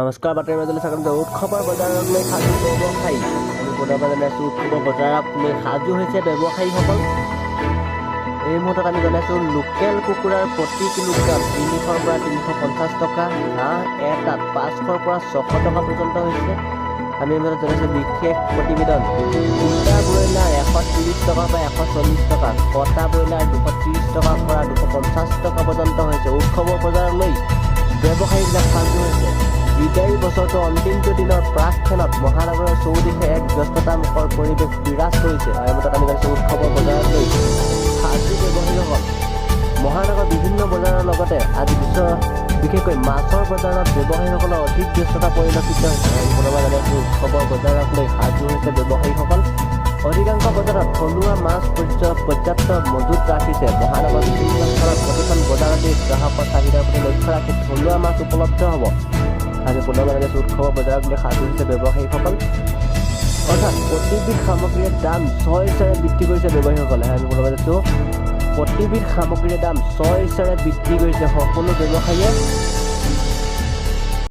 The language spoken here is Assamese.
নমস্কাৰ, বাতৰি মাজলৈ স্বাগতম। উৎসৱৰ বজাৰক লৈ সাজু ব্যৱসায়ী। আমি পুনৰবাৰ জনাইছোঁ, উৎসৱৰ বজাৰক লৈ সাজু হৈছে ব্যৱসায়ীসকল। এই মুহূৰ্তত আমি জনাইছোঁ, লোকেল কুকুৰাৰ প্ৰতি কিলোগ্ৰাম 300ৰ পৰা 350 টকা, হাঁহ এটাত 500ৰ পৰা 600 টকা পৰ্যন্ত হৈছে। আমি এই মুহূৰ্তত জনাইছোঁ বিশেষ প্ৰতিবেদন। গোটা ব্ৰইলাৰ 130 টকাৰ পৰা 140 টকা, কটা ব্ৰইলাৰ 230 টকাৰ পৰা 250 টকা পৰ্যন্ত হৈছে। উৎসৱৰ বজাৰলৈ ব্যৱসায়ীবিলাক সাজু হৈছে। বিদায়ী বছৰটোৰ অন্তিমটো দিনৰ প্ৰাকক্ষণত মহানগৰৰ চৌদিশে এক ব্যস্ততামুখৰ পৰিৱেশ বিৰাজ কৰিছে। আৰু এই মুহূৰ্তত আমি জনাইছোঁ, উৎসৱৰ বজাৰলৈ সাজু ব্যৱসায়ীসকল। মহানগৰৰ বিভিন্ন বজাৰৰ লগতে আজি বিশ্ব বিশেষকৈ মাছৰ বজাৰত ব্যৱসায়ীসকলৰ অধিক ব্যস্ততা পৰিলক্ষিত হৈছে। আমি পুনৰবাৰ জনাইছোঁ, উৎসৱৰ বজাৰক লৈ সাজু হৈছে ব্যৱসায়ীসকল। অধিকাংশ বজাৰত থলুৱা মাছ পৰ্যাপ্ত মজুত ৰাখিছে। মহানগৰৰ বিভিন্ন স্থানত প্ৰতিখন বজাৰতে গ্ৰাহকৰ চাহিদাৰ প্ৰতি লক্ষ্য ৰাখি থলুৱা মাছ উপলব্ধ হ'ব। আমি পুনৰবাৰ জনাইছোঁ, উৎসৱৰ বজাৰক লৈ সাজু হৈছে ব্যৱসায়ীসকল। অৰ্থাৎ প্ৰতিবিধ সামগ্ৰীৰ দাম স্বইচ্ছাৰে বৃদ্ধি কৰিছে ব্যৱসায়ীসকলে। আমি পুনৰবাৰ জনাইছোঁ, প্ৰতিবিধ সামগ্ৰীৰ দাম স্বইচ্ছাৰে বৃদ্ধি কৰিছে সকলো ব্যৱসায়ীয়ে।